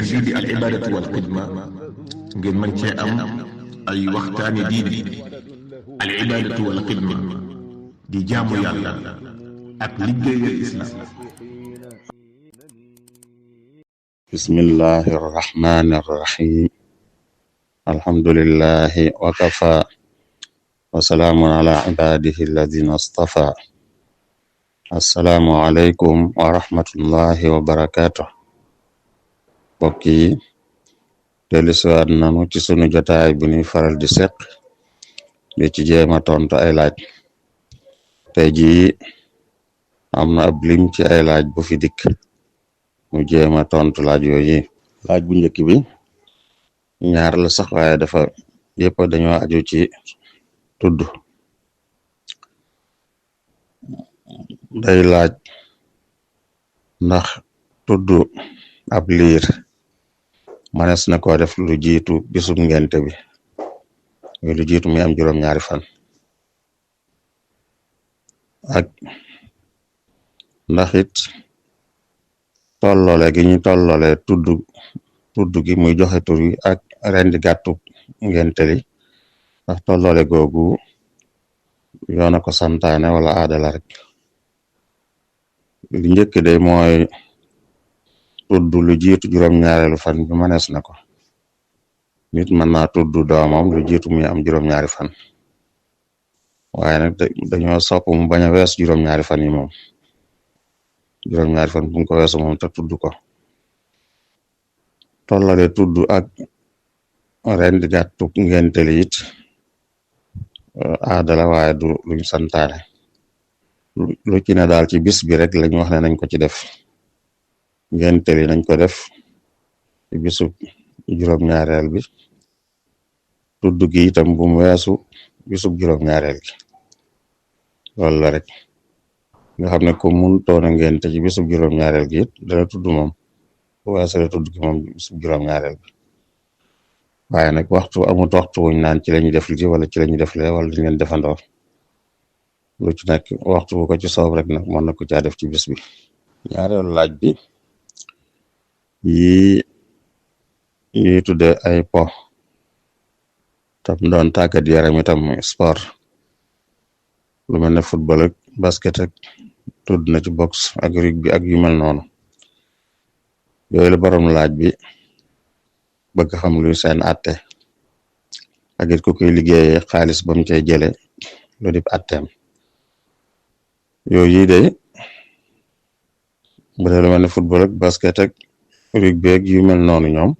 chaîne bii di al ibadatu wal xidma ngeen mën cee am ay waxtaani diine al ibadatu wal xidma di jaamu yàlla ak liggéeyal islam. bismillahi arrahmani arrahim alhamdulillahi wa kafa wa salaamun ala ibadihi alladina astafa. assalaamu aleykum wa rahmatullahi wa barakatuh. mbokk yi dellusiwaat nanu ci sunu jotaay bu ñuy faral di seq di ci jéema tontu ay laaj. tey jii am na ab lim ci ay laaj bu fi dikk mu jéema tontu laaj yooyu. laaj bu njëkk bi ñaar la sax waaye dafa yëpp dañoo aju ci tudd. day laaj ndax tudd ab liir manes na ko def lu jiitu bisub ngente bi lu jiitu muy am juróom-ñaari fan, ak ndax it tollole gi ñu tollole tudd gi muy joxe tur yi ak rendi gàttu ngente li ndax tollole googu yoona ko santaane wala aada la rek. li njëkk de mooy tudd lu jiitu juróom-ñaareelu fan bi manees na ko. nit mën naa tudd doomam lu jiitu muy am juróom-ñaari fan, waaye nag dañoo sopp mu bañ a wees juróom-ñaari fan yi moom. juróom-ñaari fan bu ko weesu moom te tudd ko. tollale tudd ak rendi gàttu ngente li it aada la waaye du luñ santaane. lu ci ne daal ci bis bi rek lañu wax ne nañ ko ci def. ngente li nañ ko def ci bisub juróom-ñaareel bi. tudd gi itam bu mu weesu bisub juróom-ñaareel gi. loolu la rek nga xam ne ko mun toona ngente ci bisub juróom-ñaareel gi it dana tudd moom bu weesale tudd gi moom bisub juróom-ñaareel bi. waaye nag amut waxtu wuñ naan ci lañuy def li wala ci lañuy def lee wala dañ leen defandoor. lu ci nekk waxtu bu ko ci soob rek nag mën na ko caa def ci bis bi. ñaareelu laaj bi yi tudde ay po tam doon tàggat yaram itam sport lu mel ne football ak basket ak tudd na ci box ak rugby ak yu mel noonu. yooyu la borom laaj bi bëgg xam luy seen atte ak it ku koy liggéeyee xaalis ba mu cay jële lu dib atteem. yooyu de bu dee lu mel ne football ak basket ak rugby ak yu mel noonu ñoom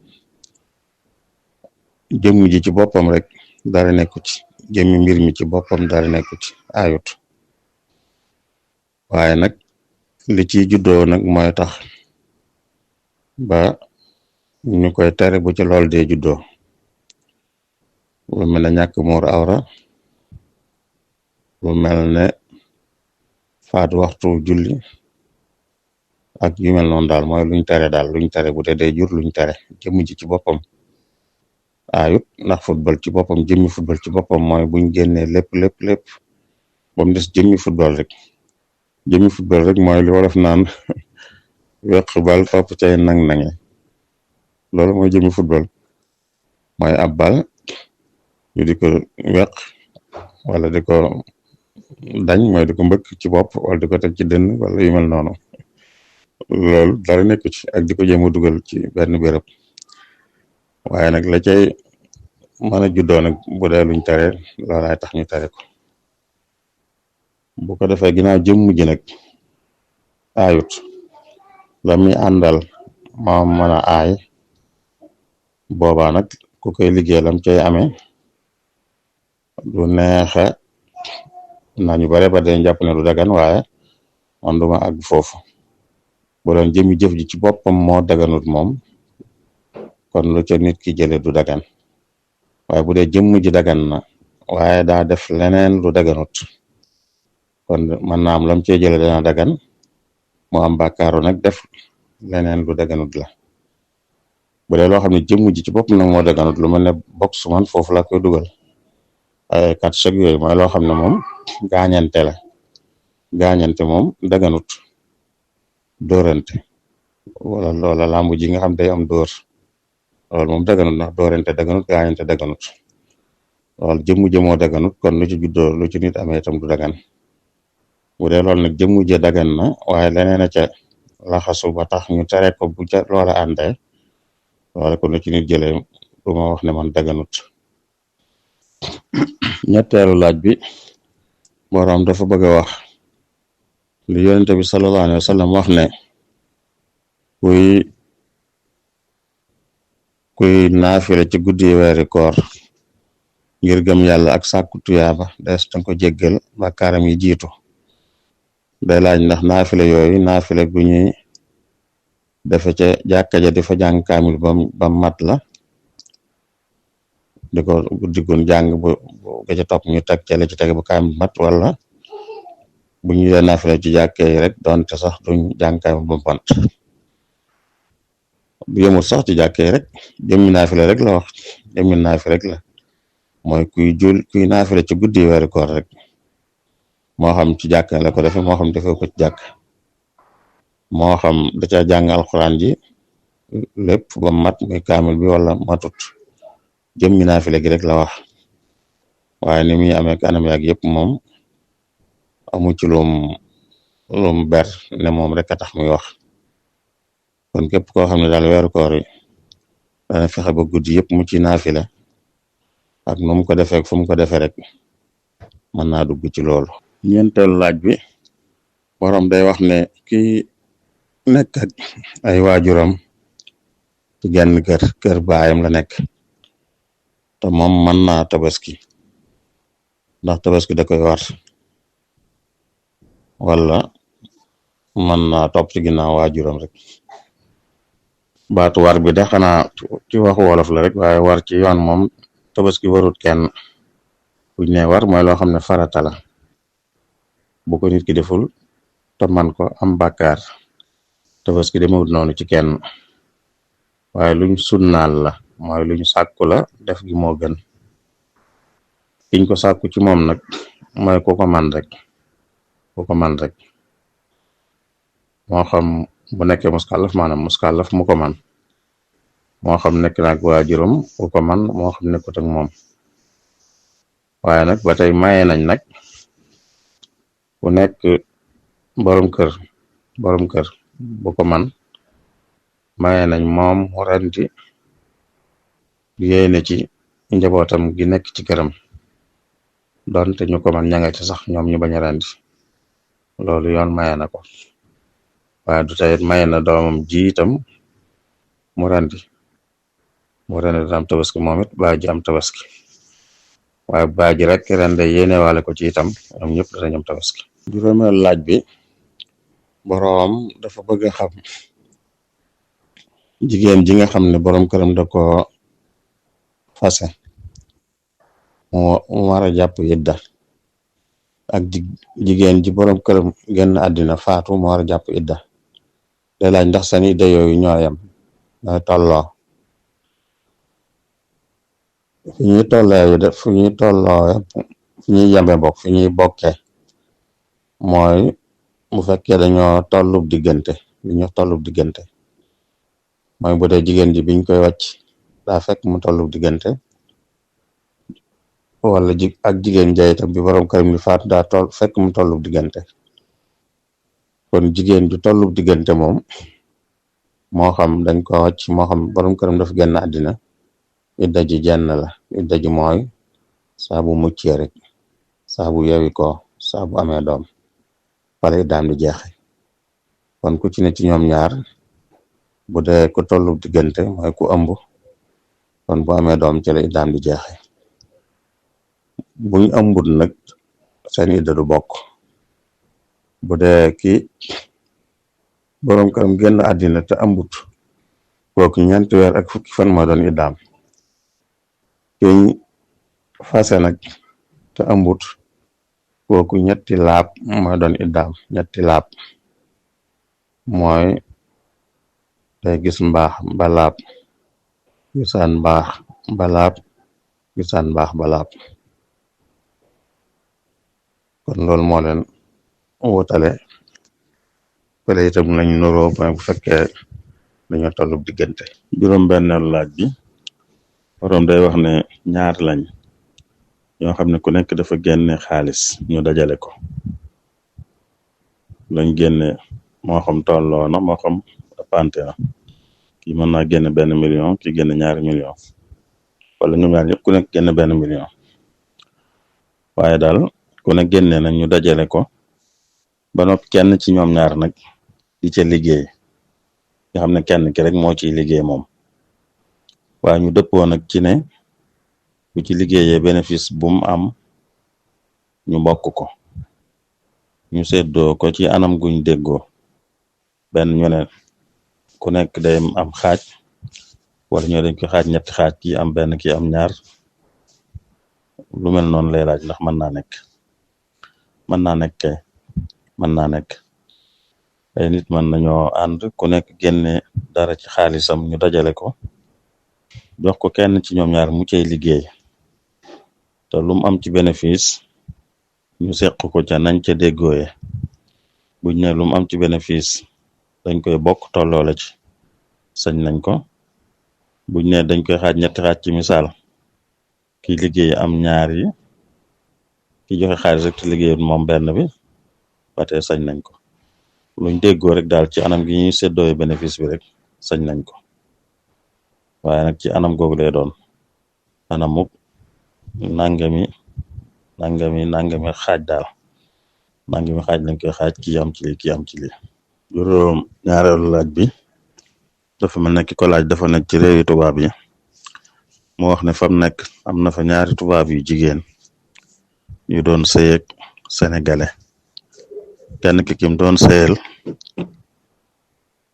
jëmm ji ci boppam rek dara nekku ci. jëmmi mbir mi ci boppam dara nekku ci ayut. waaye nag li ciy juddoo nag mooy tax ba ñu koy tere bu ci lool dee juddoo. lu mel ne ñàkk muur awra, lu mel ne faat waxtu julli ak yu mel noonu daal mooy luñ tere daal luñ tere bu dee day jur luñ tere. jëmm ji ci boppam ayut ndax football ci boppam jëmmi football ci boppam mooy buñ génnee lépp ba mu des jëmmi football rek. jëmmi football rek mooy li wolof naan weq bal topp cay nang-nange. loolu mooy jëmmi football mooy ab bal ñu di ko weq wala di ko dañ mooy di ko mbëkk ci bopp wala di ko teg ci dënn wala yu mel noonu. loolu dara nekku ci ak di ko jéem a dugal ci benn béréb. waaye nag la cay mën a juddoo nag bu dee luñ tere loolaay tax ñu tere ko. bu ko defee ginnaaw jëmm ji nag aayut la muy àndal moom mën a aay boobaa nag ku koy liggéey lam cay amee du neexa nañu bare ba dee jàpp ne du dagan waaye man duma àgg foofu. bu doon jëmmi jëf ji ci boppam moo daganut moom kon lu ca nit ki jële du dagan. waaye bu dee jëmm ji dagan na waaye daa def leneen lu daganut kon mën naa am lam cee jële dana dagan mu am bàkkaaru nag def leneen lu daganut la. bu dee loo xam ne jëmm ji ci boppam nag moo daganut lu mel ne box man foofu la koy dugal. ay kat chek yooyu mooy loo xam ne moom gaañante la. gaañante moom daganut dóorante wala loola làmb ji nga xam day am dóor loolu moom daganut ndax dóorante daganut gaañante daganut loolu jëmmu jëmoo daganut kon lu ci juddoo lu ci nit amee itam du dagan bu dee loolu nag jëmmu je dagan na waaye leneen a ca laxasu ba tax ñu tere ko bu ca loola àndee loolu kon lu ci nit jëlee du ma wax ne man daganut ñetteelu laaj bi boroom dafa bëgg a wax li yonente bi sallallahu alayhi wa sallam wax ne kuy naafile ci guddi weeri koor ngir gëm yàlla ak sàkku tuyaaba des tan ko jéggal bàkkaaram yi jiitu day laaj ndax naafile yooyu naafile gu ñuy defe ca jàkka ja di fa jàng kaamil ba mat la di ko guddi gun jàng bu ga ca topp ñu teg ca la ci tege bu kaamil mat wala bu ñu dee naafile ci jàkkee yi rek doonte sax duñ jàng kaamil ba mat bu yemul sax ci jàkkee rek jëmmi naafile rek la wax jëmmi naafile rek la mooy kuy naafile ci guddi weeru koor rek moo xam ci jàkk la ko defe moo xam defee ko ci jàkk moo xam da ca jàng alxuraan ji lépp ba mat muy kaamil bi wala matut jëmmi naafile gi rek la wax waaye ni muy amee kanam yaag yëpp moom amu ci lum ber ne moom rek a tax muy wax kon képp koo xam ne daal weeru koor yi dana fexe ba guddi yëpp mu ci naafile ak nu mu ko defee fu mu ko defee rek mën naa dugg ci loolu. ñeenteelu laaj bi borom day wax ne ki nekk ak ay waajuram ci genn kër baayam la nekk te moom mën naa tabaski ndax tabaski da koy war wala mën naa topp ci ginnaaw waajuram rek baatu war bi de xanaa ci waxu wolof la rek waaye war ci yoon moom tabaski warut kenn buñ ne war mooy loo xam ne farata la bu ko nit ki deful te man ko am bàkkaar tabaski demewut noonu ci kenn waaye luñ sunnaal la mooy luñ sàkku la def gi moo gën kiñ ko sàkku ci moom nag mooy ku ko man rek moo xam bu nekkee muskàllaf maanaam muskàllaf mu ko man moo xam nekk nag waajuram ku ko man moo xam nekkut ak moom waaye nag ba tey maye nañ nag ku nekk borom kër bu ko man maye nañ moom mu rendi yéene ci njabootam gi nekk ci këram donte ñu ko man ñanga ci sax ñoom ñu bañ a rendi loolu yoon maye na ko waaye du tayit maye na doomam ji itam mu rendi dina am tabaski moom it baa ji am tabaski waaye baa ji rek rende yéene waale ko ci itam ñoom ñëpp danañ am tabaski. juróomeel laaj bi boroom dafa bëgg a xam jigéen ji nga xam ne boroom këram da ko fase mu war a jàpp idda ak jigéen ji boroom këram génn àddina faatu mu war a jàpp idda day laaj ndax seen idda yooyu ñooyam ñooy tolloo fi ñuy yembe bokk fi ñuy bokke mooy bu fekkee dañoo tollub diggante mooy bu dee jigéen ji biñ koy wàcc daa fekk mu tollub diggante wala ak jigéen jayitam bi borom këram li faatu daa fekk mu tollub diggante kon jigéen ju tollub diggante moom moo xam dañ ko wàcc moo xam borom këram dafa génn àddina idda ji jenn la idda ji mooy saa bu muccee rek saa bu yewi ko saa bu amee doom pare iddaam di jeexe kon ku ci ne ci ñoom ñaar bu dee ku tollu diggante mooy ku ëmb kon bu amee doom ci la iddaam di jeexe buñ ëmbut nag seen idda du bokk bu dee ki borom këram génn àddina te ëmbut kooku 4 weer ak fukki fan moo doon iddaam kiñ fase nag te ëmbut kooku 3 laab mooy doon iddaam 3 laab mooy day gis mbaax ba laab gisaan mbaax ba laab gisaan mbaax ba laab kon loolu moo leen wutale fële itam lañ nuroo mooy bu fekkee dañoo tollu diggante. Juróom-benneelu laaj bi borom day wax ne ñaar lañ ñoo xam ne ku nekk dafa génne xaalis ñu dajale ko lañ génne moo xam tolloo na moo xam ëppante na kii mën naa génne 1 million ki génne 2 million wala ñoom ñaar ñëpp ku nekk génne 1 million waaye daal ku nekk génne nañ ñu dajale ko ba noppi kenn ci ñoom ñaar nag di ca liggéey nga xam ne kenn ki rek moo ciy liggéey moom waaye ñu dëppoo nag ci ne bu ci liggéeyee bénéfice bu mu am ñu bokk ko ñu seddoo ko ci anam guñ déggoo benn ñu ne ku nekk day am xaaj wala ñoo dañ ko xaaj ñetti xaaj ki am benn ki am ñaar lu mel noonu lay laaj ndax mën naa nekk kay mën naa nekk ay nit mën nañoo ànd ku nekk génne dara ci xaalisam ñu dajale ko jox ko kenn ci ñoom ñaar mu cay liggéey te lu mu am ci bénéfice ñu seq ko ca nañ ca déggooye buñ ne lu mu am ci bénéfice dañ koy bokk tolloole ci sañ nañ ko buñ ne dañ koy xaaj ñetti xaaj ci misaal ki liggéey am ñaar yi ki joxe xaalis rek te liggéey moom benn bi ba tey sañ nañ ko luñ déggoo rek daal ci anam gi ñuy séddooye bénéfice bi rek sañ nañ ko waaye nag ci anam googu lay doon anamuk nangami xaaj daal nangami xaaj lañ koy xaaj kii am ci lii kii am ci lii. Juróom ñaareelu laaj bi dafa mel ne ki ko laaj dafa nekk ci réewi tubaab yi mu wax ne fam nekk am na fa ñaari tubaab yu jigéen yu doon sëyeeg sénégalais kenn ki kim doon sëyel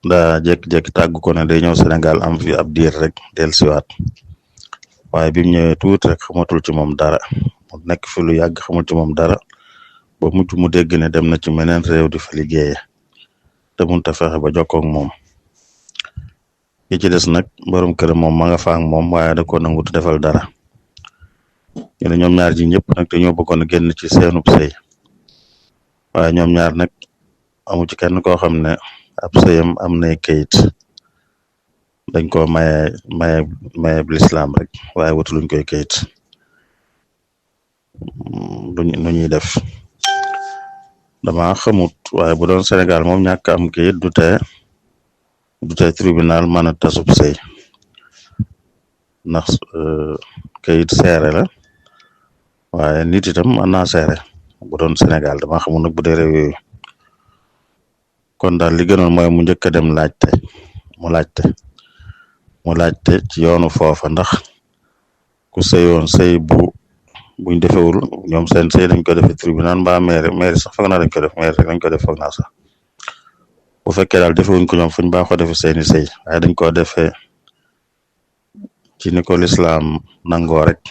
daa jékki-jékki tàggu ko ne day ñëw Sénégal am fi ab diir rek dellusiwaat waaye bi mu ñëwee tuuti rek xamatul ci moom dara mu nekk fi lu yàgg xamul ci moom dara ba mujj mu dégg ne dem na ci meneen réew di fa liggéeye te munta fexe ba jokkoo ak moom ki ci des nag borom kër moom ma nga fa ak moom waaye da ko nangut defal dara ñu ne ñoom ñaar ji ñëpp nag dañoo bëggoon a génn ci seenub sëy waaye ñoom ñaar nag amu ci kenn koo xam ne ab sëyam am nay kayit dañ ko maye lislaam rek waaye wutu luñ koy kayit nu ñuy def dama xamut waaye bu doon Sénégal moom ñàkk am kayit du tee tribunal mën a tasub sëy ndax kayit seere la waaye nit itam mën naa seere bu doon Sénégal dama xamul nag bu dee réew yooyu kon daal li gënoon mooy mu njëkk a dem mu laajte ci yoonu foofa ndax ku sëyoon sëy buñ defewul ñoom seen sëy dañ ko defee tribunal mbaa maire sax foog naa dañ ko def maire rek dañ ko def foog naa sax bu fekkee daal defewuñ ko ñoom fuñ baaxoo defee seeni sëy waaye dañ ko defee ci ni ko lislaam nangoo rek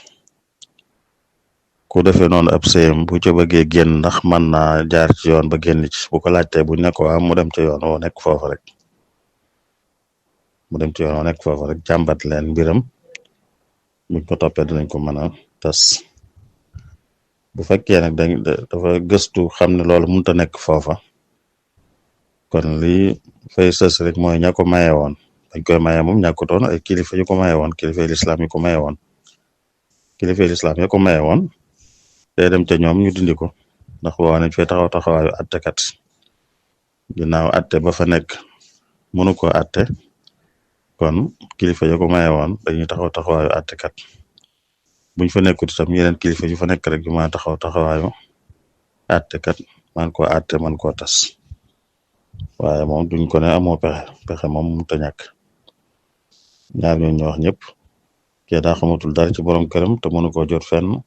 ku defee noonu ab sëyam bu ca bëggee génn ndax mën naa jaar ci yoon ba génn ci bu ko laajtee buñ ne ko am mu dem ci yoon woo nekk foofa rek jàmbat leen mbiram buñ ko toppee dinañ ko mën a tas bu fekkee nag dafa gëstu xam ne loolu mënut a nekk foofa kon lii fay sës rek mooy ña ko maye woon dañ koy maye moom ñàkkutoon ay kilifa yu ko maye woon kilifa lislaam yi ko maye woon kilifa lislaam yi ko maye woon te dem ca ñoom ñu dindi ko ndax boo nañ fay taxaw taxawaayu attekat ginnaaw atte ba fa nekk mënu ko atte kon kilifa yu ko maye woon dañuy taxaw taxawaayu attekat buñ fa nekkut itam yeneen kilifa yu fa nekk rek yu ma taxaw taxawaayu attekat man koo atte man koo tas waaye moom duñ ko ne amoo pexe moom mu ta ñàkk ñaar ñooñu ñu wax ñëpp kee daa xamatul dara ci borom këram te mënu koo jot fenn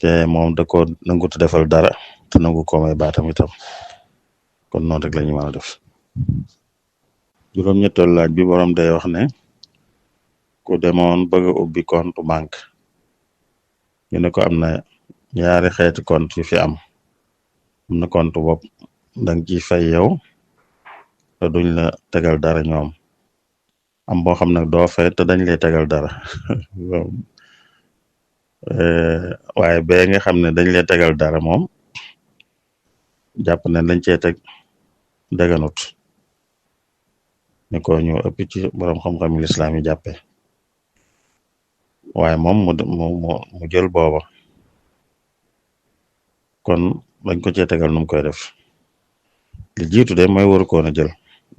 te moom da ko nangut defal dara te nangu ko may baatam itam kon noonu rek la ñu mën a def. Juróom-ñetteelu laaj bi borom day wax ne ku demoon bëgg a ubbi compte banque ñu ne ko am na ñaari xeeti compte yu fi am na compte bopp danga ciy fay yow te duñ la tegal dara ñoom am boo xam ne doo fay te dañ lay tegal dara waaye bee nga xam ne dañ lay tegal dara moom jàpp ne dañ cee teg daganut ni ko ñu ëpp ci borom xam-xam lislaam yi jàppe waaye moom mu jël booba kon dañ ko cee tegal nu mu koy def li jiitu de mooy waru koon a jël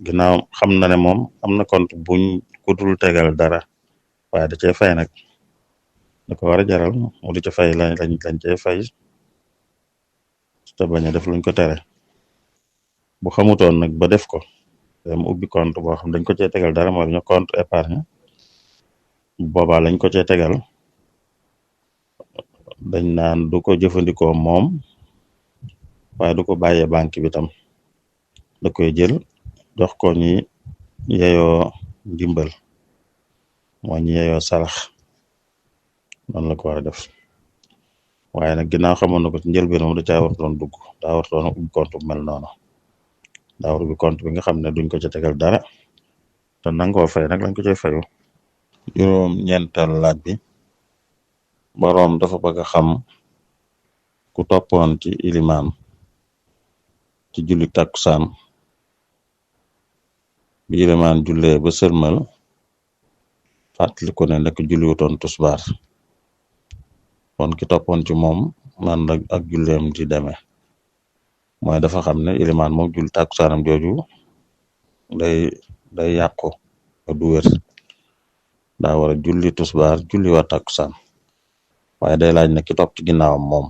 ginnaaw xam na ne moom am na compte buñ ko dul tegal dara waaye da cee fay nag da ko war a jaral mu di ca fay lañ cee fay te bañ a def luñ ko tere bu xamutoon nag ba def ko mu ubbi compte boo xam dañ ko cee tegal dara mooy ñu compte épargne boobaa lañ ko cee tegal dañ naan du ko jëfandikoo moom waaye du ko bàyyee banque bi tam da koy jël jox ko ñi yeyoo ndimbal mooy ñi yeyoo sarax noonu la ko war a def waaye nag ginnaaw xamoon na ko ci njëlbéen moom da caa wartoon dugg daa wartoon ubbi compte bu mel noonu daa war ubbi compte bi nga xam ne duñ ko ca tegal dara te nangoo fay nag lañ ko cay fayu juróom ñeental laaj bi boroom dafa bëgg a xam ku toppoon ci ilimaan ci julli takkusaan bi ilimaan jullee ba sëlmal fàttali ko ne nekk julliwutoon tusbaar kon ki toppoon ci moom man ak julleem di demee mooy dafa xam ne ilimaan moom julli takkusaanam jooju day yàqu du wér daa war a julli tusbaar julli waa takkusaan waaye day laaj ne ki topp ci ginnaawam moom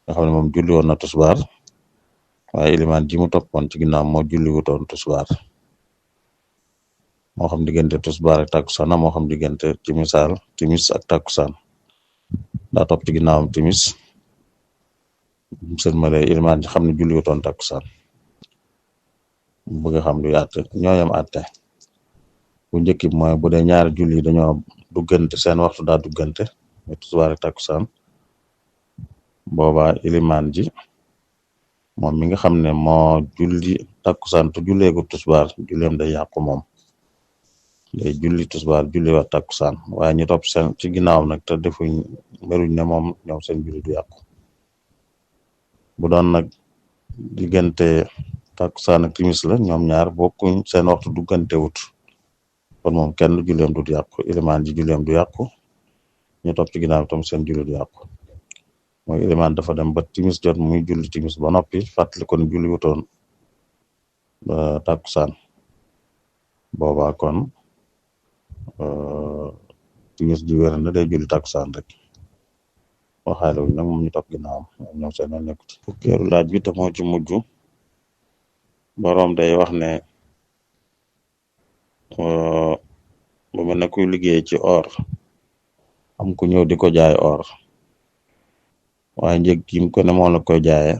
nga xam ne moom julli woon na tusbaar waaye ilimaan ji mu toppoon ci ginnaawam moo julli wutoon tusbaar moo xam diggante tusbaar ak takkusaan moo xam diggante ci misaal timis ak takkusaan daa topp ci ginnaawam timis sëlmale ilimaan ji xam ne julli wutoon takkusaan bëgg xam lu àtte ñooyam àtte bu njëkk bi mooy bu dee ñaari julli dañoo duggante seen waxtu daa duggante muy tusbaar ak takkusaan boobaa ilimaan ji moom mi nga xam ne moo julli takkusaan te julleegu tusbaar julleem day yàqu moom day julli tusbaar julli wa takkusaan waaye ñu topp seen ci ginnaawam nag te defuñ meluñ ne moom ñoom seen julli du yàqu bu doon nag diggante takkusaan ak timis la ñoom ñaar bokkuñ seen waxtu duggante wut kon moom kenn julleem du yàqu ilimaan ji julleem du yàqu ñu topp ci ginnaaw tam seen julli du yàqu mooy ilimaan dafa dem ba timis jot muy julli timis ba noppi fàttali ko ne julli wutoon takkusaan boobaa kon timis ji wér na day julli takkusaan rek waxaale wuñ nag moom ñu topp ginnaawam ñoom seen yoon nekku ci fukkeelu laaj bi te moo ci mujj boroom day wax ne bu mel ne kuy liggéey ci or am ku ñëw di ko jaay or waaye njëg gi mu ko ne moom la koy jaaye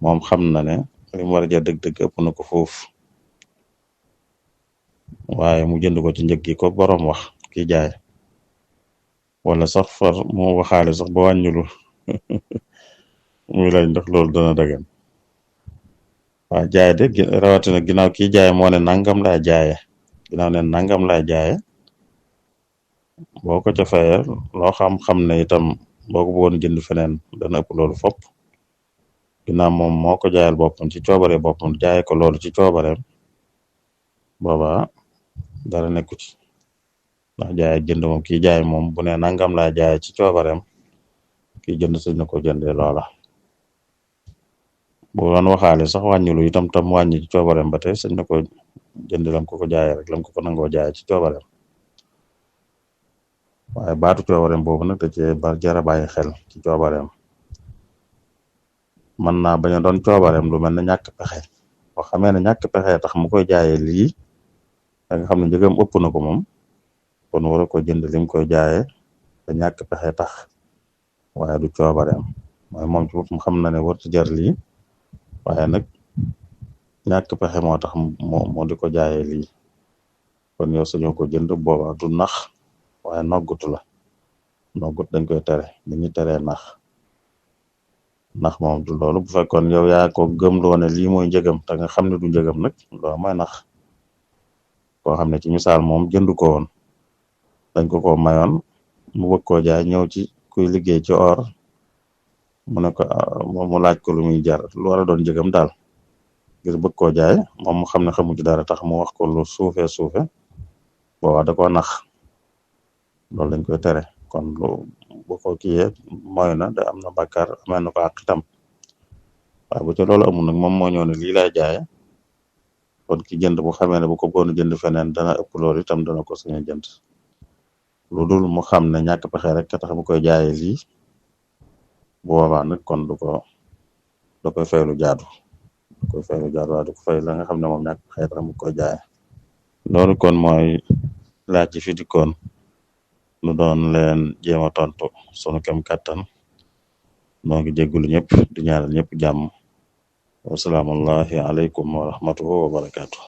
moom xam na ne li mu war a jar dëgg-dëgg ëpp na ko foofu waaye mu jënd ko ci njëg gi ko boroom wax ki jaay wala sax far mu waxaale sax ba wàññulu muy laaj ndax loolu dana dagan waaw jaay de rawatina ginnaaw kii jaay moo ne nangam laa jaaye ginnaaw ne nangam laa jaaye boo ko ca fayee loo xam ne itam boo ko bëggoon jënd feneen dana ëpp loolu fopp ginnaaw moom moo ko jaayal boppam ci coobare boppam jaay ko loolu ci coobareem booba dara nekku ci ndax jaay jënd moom kii jaay moom bu ne nangam laa jaay ci coobareem kii jënd sañ na ko jëndee loola bu doon waxaale sax wàññilu itam tam wàññi ci coobareem ba tey sañ na ko jënd lam ko jaayee rek lam ko nangoo jaay ci coobareem waaye baatu coobareem boobu nag da cee ba jara bàyyi xel ci coobareem mën naa bañ a doon coobareem lu mel ne ñàkk pexe boo xamee ne ñàkk pexe tax mu koy jaayee lii da nga xam ne njëgam ëpp na ko moom kon war a ko jënd lim koy jaayee te ñàkk pexe tax waaye du coobareem mooy moom ci boppam xam na ne warut jar lii waaye nag ñàkk pexe moo tax moo di ko jaayee lii kon yow sañoo ko jënd booba du nax waaye noggutu la noggut dañ koy tere dañuy teree nax moom du loolu bu fekkoon yow yaa ko gëm loo ne lii mooy njëgam te nga xam ne du njëgam nag loolu mooy nax koo xam ne ci misaal moom jëndu ko woon dañ ko mayoon mu bëgg koo jaay ñëw ci kuy liggéey ci or mu ne ko mu laaj ko lu muy jar lu war a doon njëgam daal ngir bëgg koo jaay moom mu xam ne xamu ci dara tax mu wax ko lu suufe boobaa da koo nax loolu dañ koy tere kon lu bu ko kiyee mooy na da am na bàkkaar amee na ko àq itam waaye bu ca loolu amul nag moom moo ñëw ne lii laay jaaye kon ki jënd bu xamee ne bu ko boonu jënd feneen dana ëpp loolu itam dana ko sañ a jënd lu dul mu xam ne ñàkk pexe rek tax bu koy jaaye lii bu boobaa nag kon da koy fay lu jaadu waaye du ko fay la nga xam ne moom ñàkk pexe tax mu koy jaaye loolu kon mooy laaj ci fi dikkoon nu doon leen jéem a tontu sunu kem kàttan noo ngi jéggulu ñëpp di ñaanal ñëpp jàmm wasalaamullahi aleykum wa rahmatuhu wa barakaatu